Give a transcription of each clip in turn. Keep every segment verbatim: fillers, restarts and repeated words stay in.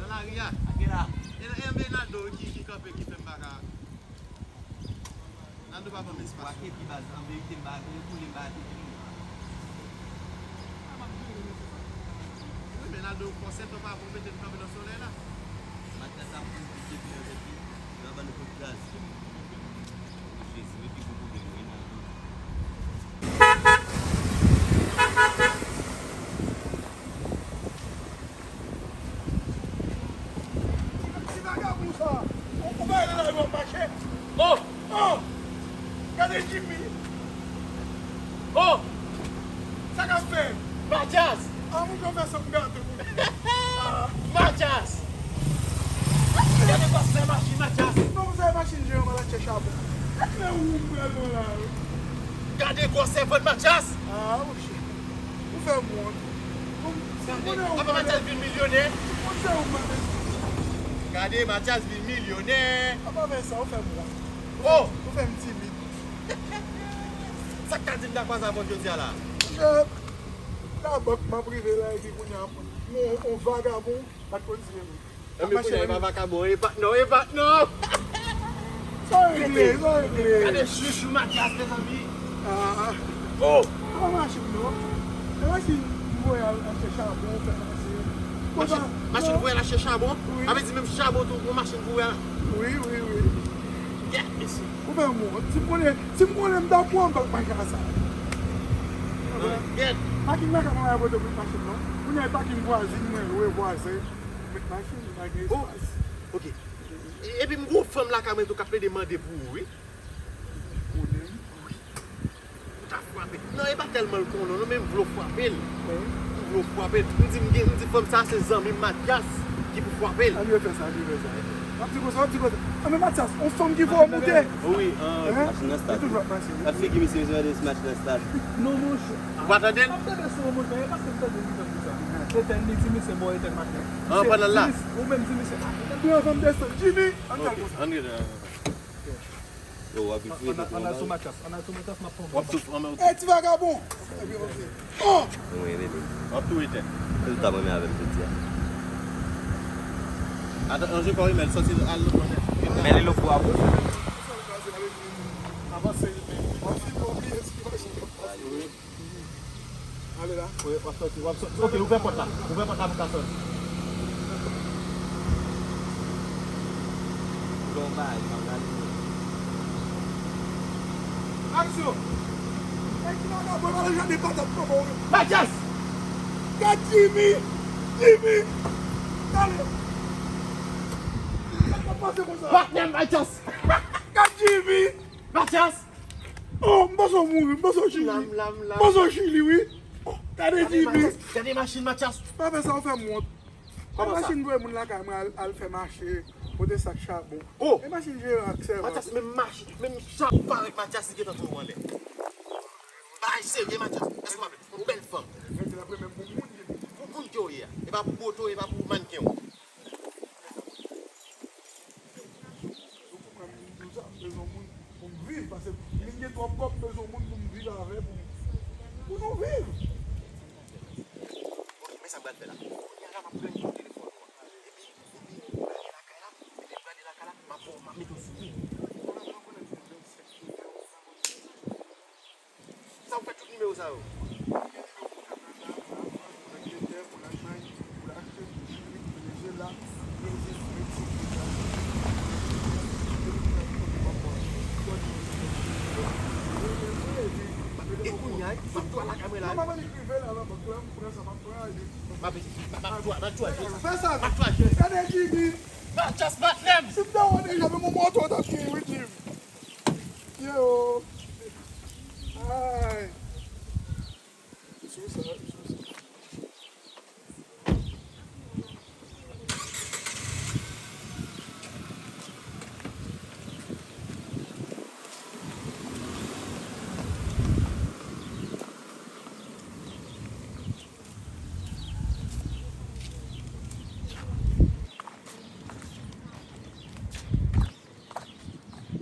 Nan lari a. Ake la. E, e, e Naldo ki, ki kanpe, ki fè m pa ka. Naldo pa ban m espas. Wa kepi baz, an verite, m pa konnen koule, m pa kepi. Wi, men Naldo, fòse to pa pou mete m kanpe nan solèy la. Matyas ap kouri depi nan tèt li, nan ban nou kout gaz. Jezi, men pi gwo pwoblèm nou gen nan. Ti vagabon sa, ou, ou pa nan lari w ap mache? Oh! Oh! Gade Jimmy! Oh! Sa k ap fè? Matyas! Ah, mwen konn fè sa m gate pou li. Ah. Matyas! Gade gwosè machin, Matyas! Non, gwosè machin jeyan, mwen al achte chabon. Men ou m pral pran la, wi. Gade gwosè vant Matyas! Ah, monchè. Ou fè m wont. Ou, si m konnen ou papa Matyas vin milyonè. Ou se ou mwen. Gade, Matyas vin milyonè. Apa fè sa, ou fè m wont. Oh! Ou fè m timid. Sa k ka di m ta kwaze avè w jodi a la? Monchè, labank m ap rive la epi kounye a, yon, yon vagabon pa t konn di m. Ap mache nan vagabon, e pa, non, e pa, non! Sa w regle, sa w regle? Gade chouchou Matyas, mezanmi! Ah. Oh! Sa pa mache, non. E pa si m voye al achte chabon, fè mache. Machin, machin voye al achte chabon? Wi. Sa vle di menm chabon tou, pou machin voye al. Wi, wi, wi. Gèt, mesye. Ou fè m wont. Si m konnen, si m konnen m ta pran bak mwen ka sa. Gèt. Pakin lakay mwen pa pote pou met machin non. Kounye a e pakin vwazin mwen, wi vwazen. Met machin, pa gen espas. Ok. E- Epi m gon fanm lakay mwen tou k ap plede mande pou ou, wi. Ou konnen m. Ou ta frape. Non, e pa tèlman l konnen w non, men m vle w frape l. M vle w frape l. M di, m gen, m di fanm sa se zanmi m Matyas ki pou frape l. Ann refè sa, ann refè sa. W ap di konsa, w ap di konsa. Ah, men Matyas, on fanm ki fè w moute. Wi, an. Machin nan start. Li toujou ap mache, wi. Gad figi misye, misye mande si machin nan start. Non, monchè. Ou pa tande l? M ap tande sou yon motè, e paske m tande li tankou sa. Etèn, li di misye bò etèn maten. An, pandan l la. Ou menm di misye, ah, etèn. Pran fanm desann. Jimmy, ann al konsa. Ann rete. Yo, w ap vin fouye tèt ou anba. Ann al sou Matyas, ann al sou Matyas, m ap pran. W ap souf anmè w. Ey, ti vagabon! Epi, ok. Oh! Mwen rele. W ap tou etèn. Se ou t ap renmen avè m jodi a. Ata, anje kò w, men sòti al lòt bò nèt. Men li lòt bò a pou. Avanse, men. W ap fin oubliye si machin. Ale la. Wi, w ap sòti, w ap sòti. Ok, ouvè pòt la. Ouvè pòt la pou w ka sòti. Lè w bay, m ap gade. Aksyon! Nèg ki nan gabon, pa nan jardin patat kòman w ye. Matyas! Gad Jimmy! Jimmy! Gade! Sa k ap pase konsa? Patnè m, Matyas! Gad Jimmy! Matyas! Oh, m panse w mouri, m panse w chili. M la, m la, m la. M panse w chili, wi. Oh, gade Jimmy. Gade machin, Matyas. Pa fè sa, w fè m wont. Kòman sa? Machin voye moun lakay mwen al, al fè mache, pote sak chabon. Oh! E machin jere ak sèvant. Matyas, menm machin, menm jan ou parèt Matyas, li gentan tou anlè. Bagay serye, Matyas. Èske w ap, ou bèl fanm. Rete la, menm pou moun ki. Pou moun ke w ye a. E pa pou boto, e pa pou mannken w. Ou konprann, m di w sa, m bezwen moun pou m viv, paske m vin gen twòp kòb, m bezwen moun pou m viv avè, pou m, pou nou viv. Ok, men sa m pral fè la. Kounye a la, m ap pran nimewo telefòn ou an. Epi, epi, ou prale lakay la, epi m prale lakay la, m ap, m ap mete w sou li. Sa ou fè tout nimewo sa yo? E kounye a, m ap tou al lakay mwen la. M ap, m ap tou al, m ap tou al jwe. M ap tou al jwe. Gade Jimmy. Matyas bat lè m. Si m te wè deja, men mwen moto w t ap gen wi, Jimmy. Yo. Ay. Sou sa, sou sa.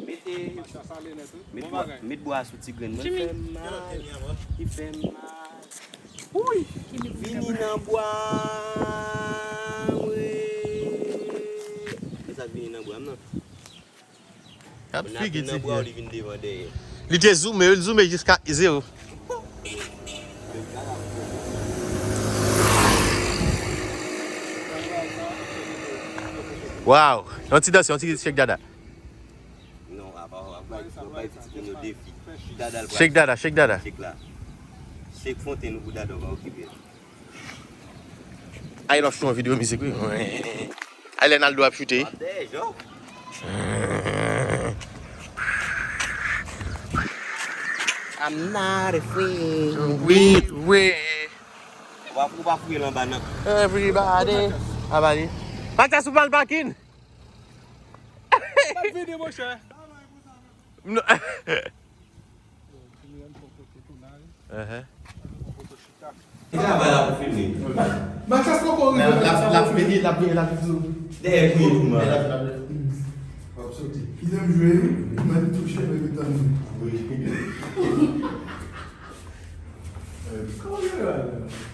Mete, met bwa, met bwa a sou ti grenn mwen. Li fè m mal. Li fè m mal. Wouy! Vini nan bwa a, wi. E sa k vini nan bwa m nan? Gad figi ti vye. Li te zoome, li zoome jiska zewo. Waw! Yon ti danse, yon ti shake dada. Non, apa, apa, apa, bay pitit moun yo defi. Dada l pral shake dada, shake dada. Shake la. Shake fontenn ou pou dada w pa okipe l. Ay, lòf yon videyo mizik, wi. Ay, lè Naldo ap choute. I'm not afraid. Wi, wi. Ou pa, ou pa fouye l anba nan. Everybody. Abadi. Matyas ou pral pakin. Mwen vini, monchè. Ehe. Travay la pou filme. Matyas poko rive. L ap, l ap vini, l ap vini, l ap vini sou. Dèyè kouye pou mwen. L ap, l ap, l ap. W ap soti. Li menm jwe, wi. Mwen touche, men li tann. Wi. Kòman jere la?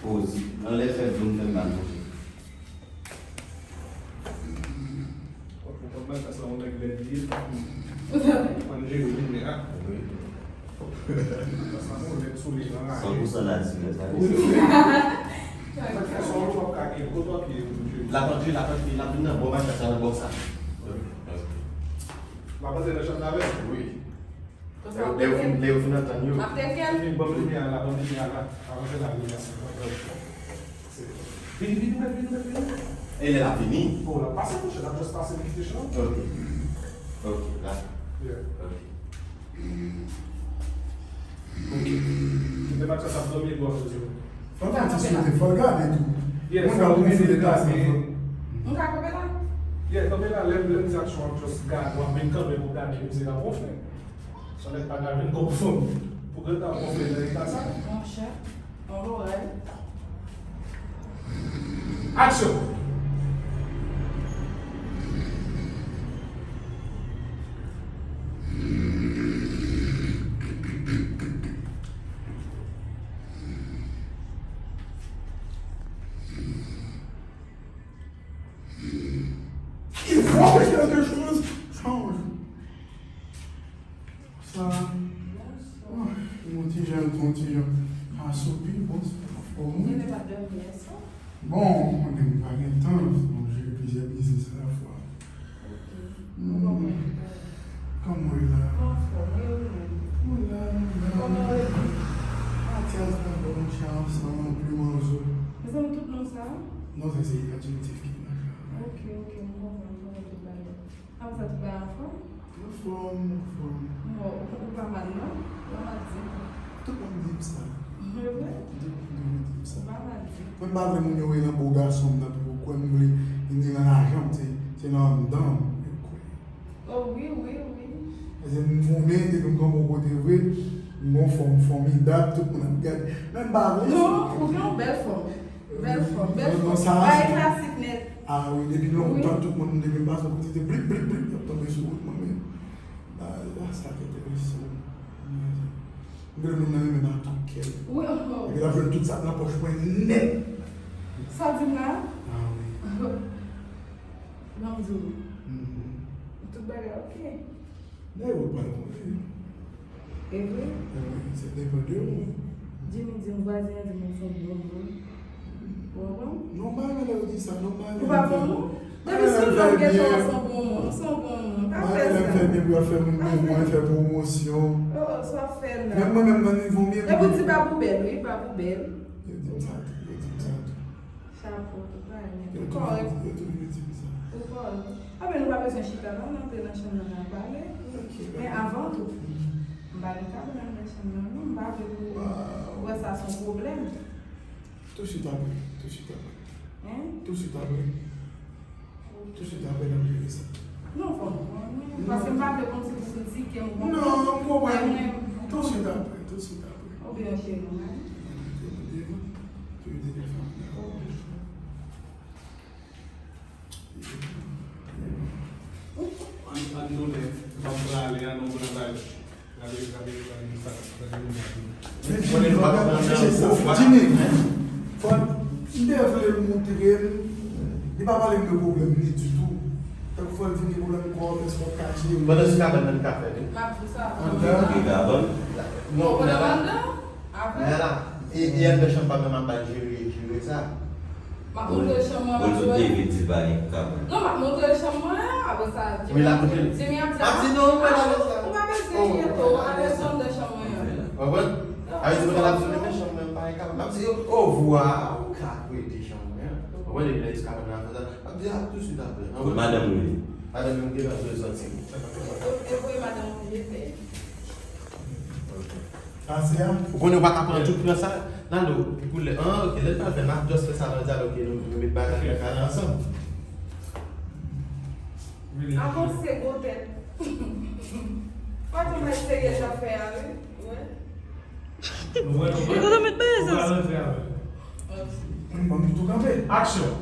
Poz. Anlè fè dlo m fè m mal poze. Ou konprann sa, se yon nèg lèd li ye. Ou konn jere li, men a. Wi. Sa se yon nèg solid nan la. San pou san natirèl, sa vle di. Fè sa, ou p ap ka gen gwo papye pou jere. L ap antre, l ap antre, l ap vin nan bò matyas la, nan bò sa. L ap antre nan chanm la avè l? Wi. Lè yo fin, lè yo fin antann yo. M ap teke l. Epi ban m limyè a la, ban m limyè a la. Avan fè la limyè a. Vini, vini, vini, vini, vini. E lè l ap vini? Oh, l ap pase, monchè, l ap just pase nan station. Ok. Ok, la. Yeah. Ok. Ok. Mwen pa t ap dòmi epi w ap jwe. Fò l gade sou te, fò l gade tou. Yeah, moun nan pou fè leta sa. M ka kanpe la? Yeah, kanpe la, lè, lè m di aksyon, w ap just gade, w ap vin kanpe pou gade mizik ap gonfle. Son nèg pa ka vin konprann pou gade ap gonfle nan eta sa. Monchè, on loray. Aksyon! Il faut que quelque chose change. Sa, oh, yon ti jan, yon ti jan asoupi, bon, se pa fò mwen. Bon, mwen menm pa gen tan, bon, jere plizyè biznis alafwa. Hmm. Kòman w ye la? Mwen la, mwen la. Matyas la, bon, chè ansanm, pli manzo. Mezanmi, tout non sa? Non, sa se adjektif ki nan sa. Ok, ok, m konprann, m konprann tout bagay. Kòman sa, tout bagay anfòm? Anfòm, anfòm. Bon, ou, ou pa mal, non? Ou pa mal ditou. Tout moun di m sa. E vre? Tout moun toujou di m sa. Ou pa mal ditou. Mwen pa vle moun yo wè nan bo gason m nan, pou yo kwè m vle vin nan lajan m, se, se nan anndan m yo kwè. Oh, wi, wi, wi. Paske m goumen, depi m kanpe yon kote vre, m gon fòm fòmidab, tout moun ap gade. Men m pa vle sa. Non, ou gen yon bèl fòm. Bèl fòm, bèl fòm. Bagay klasik nèt. Ah wi, depi lontan, tout moun, depi m pase yon kote, se blip, blip, blip, y ap tonbe sou wout mwen, men, ah, sa ki enteresan. M vle moun nan renmen m ak tout kè l. Wi, oh. Epi l ap jwenn tout sa k nan pòch mwen nèt. Sa w di m la? Ah wi. Ban m di w. Mhm. Tout bagay ok. Dayè, ou pral konnen. E vre? E wi, sa depann de ou. Jimmy di m, vwazen an di m ou se yon bon moun. Ou konprann? Non, m pa renmen lè yo di sa, non, m pa renmen. Ou pa bon moun? Depi sou non m gen tan, ou se yon bon moun, ou se yon bon moun. Pa fè sa. M pa renmen lè m fè byen pou yo fè moun bon moun, fè pwomosyon. Oh, oh, sa w ap fè la. Menm mwen menm nan nivo m ye. Epi w di Babou bèl, wi, Babou bèl. Yo di m sa tou, yo di m sa tou. Chapo, ou pa renmen. Yo toujou di, yo toujou di m sa. Ou pa renmen. Anben, nou pa bezwen chita la, nou antre nan chanm nan, n a pale. Ok. Men avan tou, m pa gen kabrit anndan chanm nan, non, m pa vle pou ou wè sa se yon pwoblèm. Tousuit apre, tousuit apre. Hein? Tousuit apre. Tousuit apre, n ap jere sa. Non, fò m konnen. Paske m pa vle kòmsi pou kritike m, ou konprann? Non, m konprann. Tousuit apre, tousuit apre. Oubyen yon cheri, non? Toujou de fanm. Ok. Ann, ann tounen, ban m prale, ann nou pran bagay. Gade, gade, gade sa, gade moun nan. Jimmy, fò m te vle l montre m, li pa pale m de pwoblèm li ditou. Tankou fò l vin gen pwoblèm kò, èske w ap ka jere? Pandan se kabann nan li ka fè, wi. M ap di sa. Anndan? Li gen kabann? Non, pandan anndan? Avè? Men la, e, e anndan chanm pa menm ap ba l jere, jere sa. M ap montre l chanm mwen, m ap jwe. Ou di David di l pa gen kabann. Non, m ap montre l chanm mwen an, apre sa, Jimmy ap di, Jimmy ap di, m ap di non, mwen pa bezwen sa. Ou pa bezwen enkyete w, ale sou anndan chanm mwen an. Konprann? A, yo di mwen l ap sou anndan chanm mwen, m pa gen kabann. M ap di, o, vwa, ou ka prete chanm mwen an. Konprann? Epi lè yo di kabann nan fè sa, m ap di, a, tousuit apre. Konprann? Madanm ou ye? Madanm mwen gen bezwen sòti. E, e voye madanm ou ye, Pase a. Ou konnen ou pa ka pran tout pran sa. Nando, pou lè, an, ok, lè l pral fè, n ap just fè sa nan dyalòg ke nou, nou met bagay nan kay la ansanm. Avanse gwo tèt. Fò tou mèt serye zafè a, wi. Wi. Nou wè, nou wè. Ou met bezans. Mwen, mwen tou kanpe. Aksyon.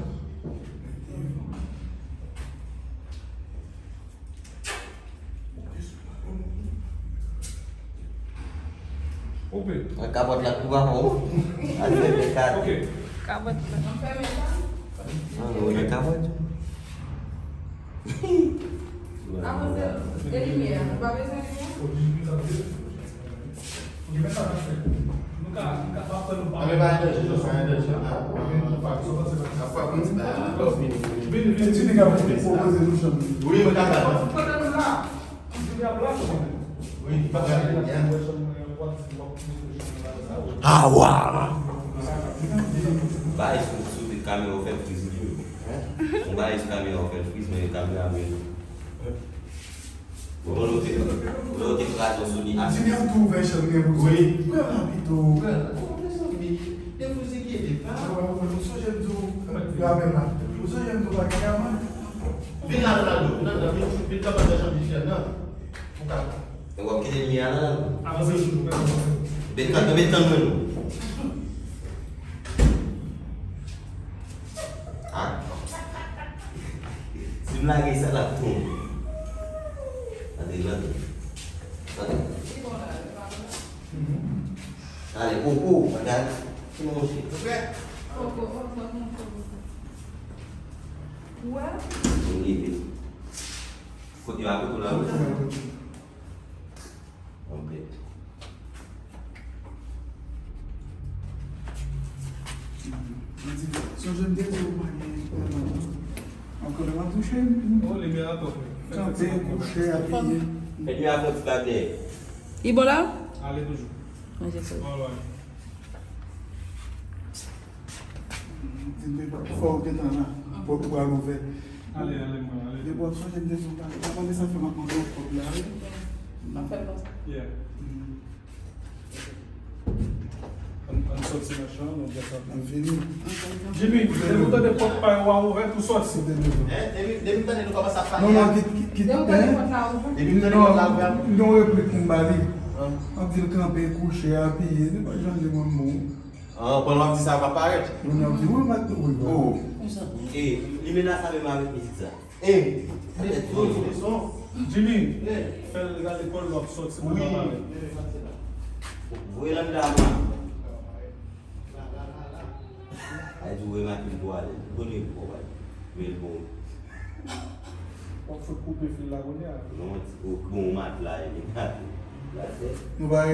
Koupe. Mwen kapòt la kou pa fò. Al fè kat. Ok. Kapòt la. An, ou nan kapòt? Avanse. E limyè a, ou pa bezwen limyè? Anben, pa gen danje, pa gen danje. N ap fè yon ti bagay la, lè w fini. Vini, vini, vini, vini, vini. Wi, mwen ka gade. Kote nou la? Jimmy ap la, konnen. Wi, bagay la, ya. Awa! Bay sou, sou kamera, ou fè friz li. Ou bay sou kamera, ou fè friz, men kamera mwen. Bon, nou te, nou te kraze yon sou li. Jimmy ap tou ouvè chanm gen pou soti. Wi. Pran la pito. Pran la. Bon, mezanmi, depi w se ki e depa. Ou sonje m di w, la menm la. Ou sonje m di w pa gen yaman. Vin la, Ronaldo. Vin la, vin, vin kanpe nan chanm Michel nan. Ou ka. E w ap kite limyè a la? Avanse toujou. Met tann, met tann mwen nou. Ha? Si m lage sa, l ap tonbe. Gade, gade. Gade. Ale, popo, gade. Ki manje? Popo, popo, popo. Wè? Kote a, kote la? Anpil. Sonje m te di w pa gen yaman. Ankò lè w ap touche m. Oh, limyè a twòp. Kanpe, kouche, apiye. Fè limyè a fè ti bagay. Li bon la? Ale toujou. Manje fè. Alright. Di m te fò w gentan la. Pòt ou pral ouvè. Ale, ale, mwen, ale. Depi w ap sonje m te di w pa, pa mande sa fè m ap mande w kòb la, wi. M ap fè l konsa. Yeah. Mm. Ann, ann sòti machin an, nou gen sa. Ann vini. Jimmy, depi w tande pòt pa yo a ouvè, tou sòti. Hein? Depi, depi m tande nou kòmanse ap pale. Non, non, kit, kit, kit. Depi w tande pòt la ouvè. Depi m tande pòt la ouvè. Non, non, replik pou m ba li. An di l kanpe, kouche, apiye, li pa janm di mwen m bon. Ah, pandan w ap di sa, m ap parèt. Moun ap di, wi, m ap di, wi, wi. Oh, mezanmi. E, limena sa menm avèk mizik sa. E, tèt zòn, zòn, zòn. Jimmy, fè l gade kò l, w ap sòti, mwen pa pale. Voye l anndan a mwen. Ay di, ou remake l twò alèz. Kote l bon, bay? Men l bon. W ap fout koupe fil la kounye a. Non, ti, o, bon, matla, e, li gate. La tèt. Nou bay.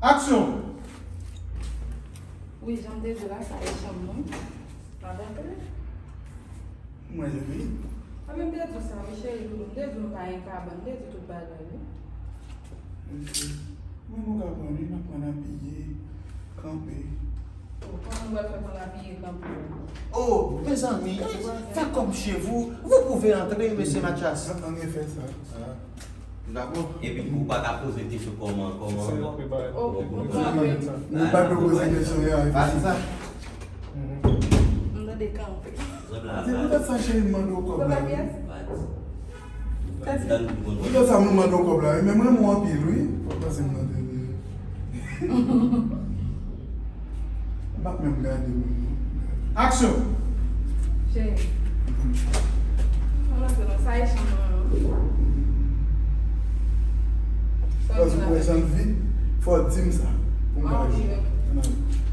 Aksyon! Wi, jan m te di w la, sa e chanm mwen. Pa dakò? Mwen, Jimmy. A, men m te di w sa, wi, cheri doudou. M te di w nou pa gen kabann, m te di w tout bagay, wi. Mwen, nou ka pran, wi, n ap pran apiye, kanpe. Oh, kòman nou pral fè pran apiye, kanpe? Oh, mezanmi, faites comme chez vous, vous pouvez entrer, monsieur Mathias. An, an efè sa. Ah. Dakò. Epi ou pa ka poze kesyon kòman, kòman. Se yon pe bay. Ok. Ou pa ka poze kesyon, ya. Pa di sa. M tande kanpe. Se poutèt sa cheri m mande w kòb la. Poutèt sa m mande w kòb la, wi, men m renmen w anpil, wi. Fòk pase m nan tèt. M p ap menm gade moun, non. Aksyon! Cheri. Mwen antre nan sa e chanm mwen an. Sa w di la? Paske w wè jan l vin, fò w di m sa. Pou m ka jwe.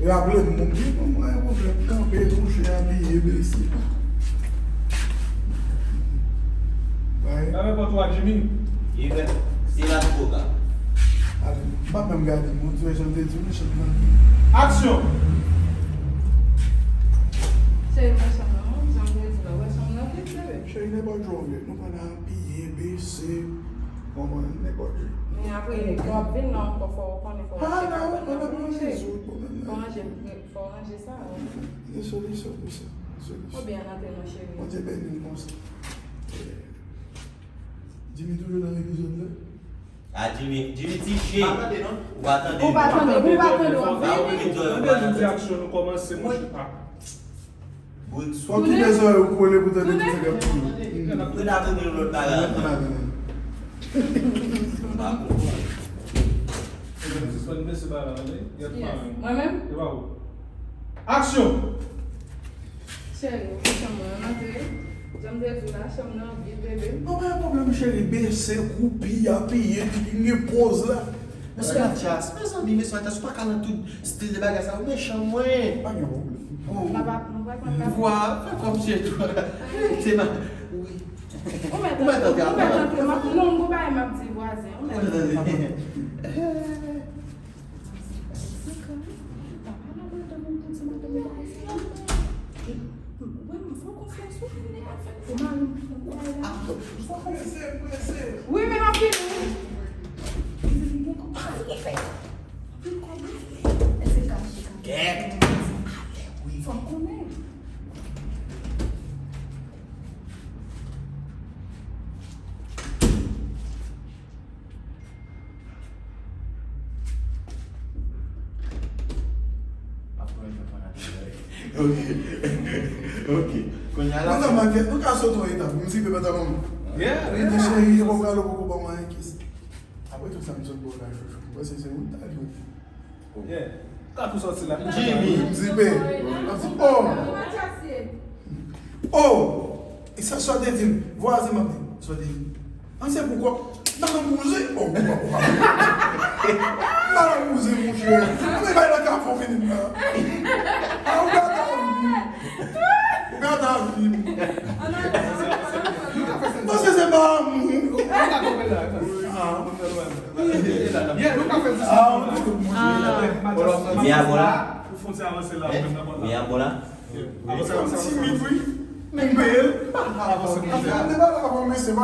Raple m, moun di, bon, mwen gen pwoblèm. Kanpe, kouche, apiye, bese. Bay. Fèmen pòt ou a, Jimmy. Li fè, se la tou ka. Ale, m p ap menm gade moun, se jan m te di w, li chanm nan. Aksyon! Cheri, mwen chanm nan, jan m te di w la, wè chanm nan vit, bebe. Cheri, nenpòt jan w vle, nou pral apiye, bese, konprann, nenpòt jan. Men apre, lè w ap vin la ankò, fò w konnen, fò w achte kabann nan pou mwen, cheri. Fò w ranje, fò w ranje sa, wi. Gen solisyon pou sa. Solisyon. Oubyen antre non, cheri. Bondye beni l konsa. Jimmy toujou nan epizòd la? A, Jimmy, Jimmy ti chen. Pa tande, non. Ou pa tande, non. Ou pa tande, ou pa tande, ou pa tande. Tande nou di aksyon, nou kòmanse, monchè. Bout sou. Fò w kite zòrèy ou kole pou tande tout sa k ap di. Mwen ap tande yon lòt bagay. Mwen ap tande. M pa konprann. Sispann bese bagay la, tande. Mwen menm? Se pa ou. Aksyon! Cheri, ou chanm mwen an antre. Jan m te di w la, chanm nan vid, bebe. Non, pa gen pwoblèm, cheri. Bese, kwoupi, apiye, li gen poz la. Mesye Mathias, mezanmi, mesye Mathias, ou pa ka nan tout stil de bagay sa yo, mechan mwen. Pa gen pwoblèm. Oh. Papa, nou pa konn. Vwa, fè kòm se tou. Se ma-, wi. Ou mèt antre, ou mèt antre, m ap, non, m gon bagay m ap di vwazen, ou mèt antre. Ou mari m pran kòb la. Ok. Ok. Kounye a la. Mwen nan maket, nou ka sote yon etap. M zipe pantalon mwen. Yeah, li di, yeah. Cheri, e bon, galo poko ban mwen yon kis. Apre tout sa, m sot bò la, chouchou. Mwen se, se ou ta di. Yeah. Ka tou sòti la. Jimmy. M zipe. M di, oh. Oh! E sa, sa te di m. Vwazen m ap di. Sa te di. An se poukò. Nan nan bouze. Oh, poukò, poukò. Nan nan bouze, monchè. Mwen bay nan kafou vini m nan. Ah, ou gata vini. Ou gata vini. Non, se, se pa amou. Ah. Ah. Mia bola. Mia bola. Avanse, avanse. Timid, wi. Men m peye l. Avanse, avanse. M te pale avan, mesye, m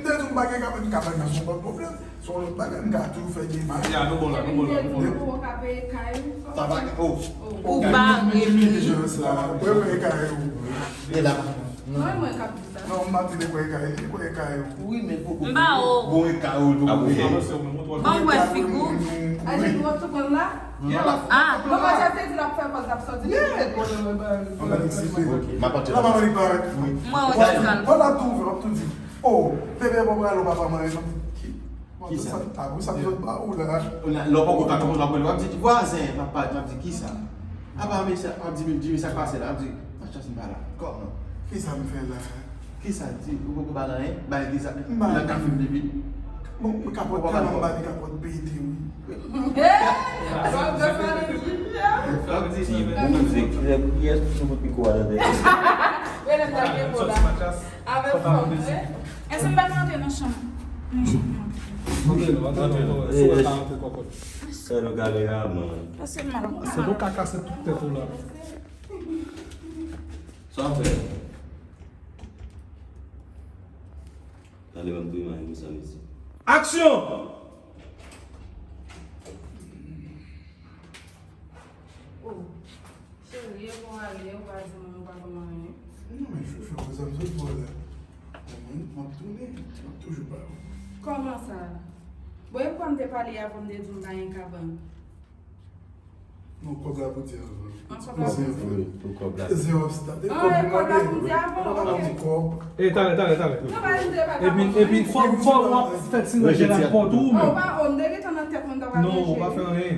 te di m pa gen kabann, kabann nan se yon lòt pwoblèm. Se yon lòt bagay, m ka toujou fè demach. Ya, nou bon la, nou bon la, nou bon la. Ou ka peye kay ou. Sa va, oh. Ou bare li. Jan sa, ou peye kay ou. E la. Non, e mwen k ap di sa. Non, m pa di li kwè kay, li kwè kay ou. Wi, men pou m ba ou. Bon, e kay ou, bon. Ban m wè figi w. A, jan nou ap tou pran la? Ah. Non, pa jan te di l ap fè pòz l ap sòti. Yeah, bon, non, men ba. An pa eksite. Ok. M ap antre la. Mwen, w ap tou ouvè, w ap tou di. Oh, bebe, bon, prale, papa, mwen, non. Kisa? Ah, wi, sa m sot ba ou la. Lè w poko ka kòmanse, w ap rele, w ap di, vwazen, m ap, m ap di, kisa? Apa, mesye, w ap di, Jimmy, sa k pase la? W ap di, Mathias, m pa la. Kòman? Kisa m fè la? Kisa? Di, ou poko ba l anyen? Ba l kisa? Nan kafe m depi. Bon, kapòt tèlman m ba li kapòt pete, wi. Ti bouze, kiyès ki sot mikwo a nan tèt? Avèk fòm, wi. Èske m pa ka antre nan chanm? Nan chanm nan. Antre non, antre non. Sou wè pa antre kòkòt. Sèl yon kameraman. Pase mal. Se nou ka kase tout tèt ou la. Sa w fè? Tande ban m tou imaj mwen sa, mesye. Aksyon! Oh. Cheri, e pou ale, ou pa di mwen ou pa konn anyen. Non, men chouchou, pou sa m sot bò la. Mwen, m ap tounen, m ap toujou ba ou. Kòman sa? Bon, e kwa m te pale avan m te di w m pa gen kabann? Non, kòb la pou di avan. An kòb la pou di? Wi, pou kòb la. Zero obstak. Ah, e kòb la pou di avan, ok. Kòb la pou di kòb. E, talè, talè, talè. Non, pa di m te pa kabann. Epi, epi, fò, fò w ap fè ti ranje nan pòt ou menm. Oh, pa, oh, m te gentan nan tèt mwen, m ta pral ranje. Non, ou pa fè anyen.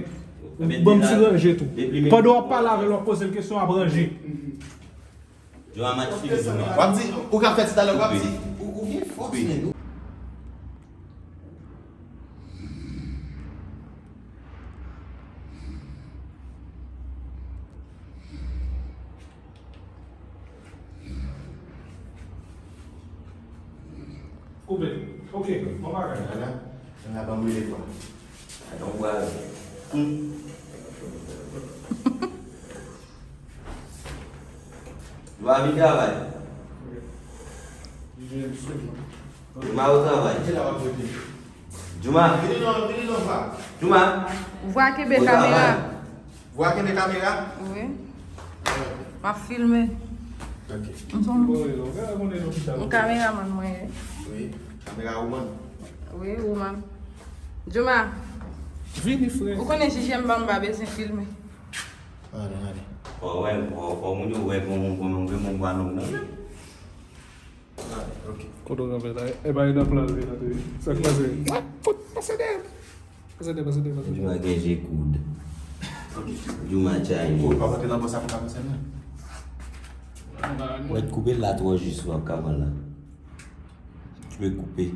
Ban m ti ranje tou. Pandan w ap pale avè l, w ap poze l kesyon, w ap ranje. Joma match fini, Joma. W ap di, ou ka fè ti talè, w ap di, ou, ou gen fòs, men. Koupe. Ok, bon bagay. Ala, ala, ban m rele fwa. Adan w pral. Hmm. Juma vin travay. Juma ou travay. Juma. Juma. Vwa kenbe kamera. Vwa kenbe kamera? Wi. M ap filme. Ok. M son, m kameraman mwen ye. Wi, kamera woman. Wi, woman. Juma. Vini, frè. Ou konnen J J M Bamba bezwen filme. Ale, ale. Fò wè, fò, fò moun yo wè kon, kon, kon, kon, non. Ale, ok. Kote w kanpe la? E ba e nan plan li la, te. Sa k pase? Pase dèyè. Pase dèyè, pase dèyè, pase dèyè. Juma gen je koud. Ok. Juma Chinese. Ou pa monte nan bò sa pou ka konsène. Mèt koupe l la twò jis, w ap ka pran l la. Tu peux couper.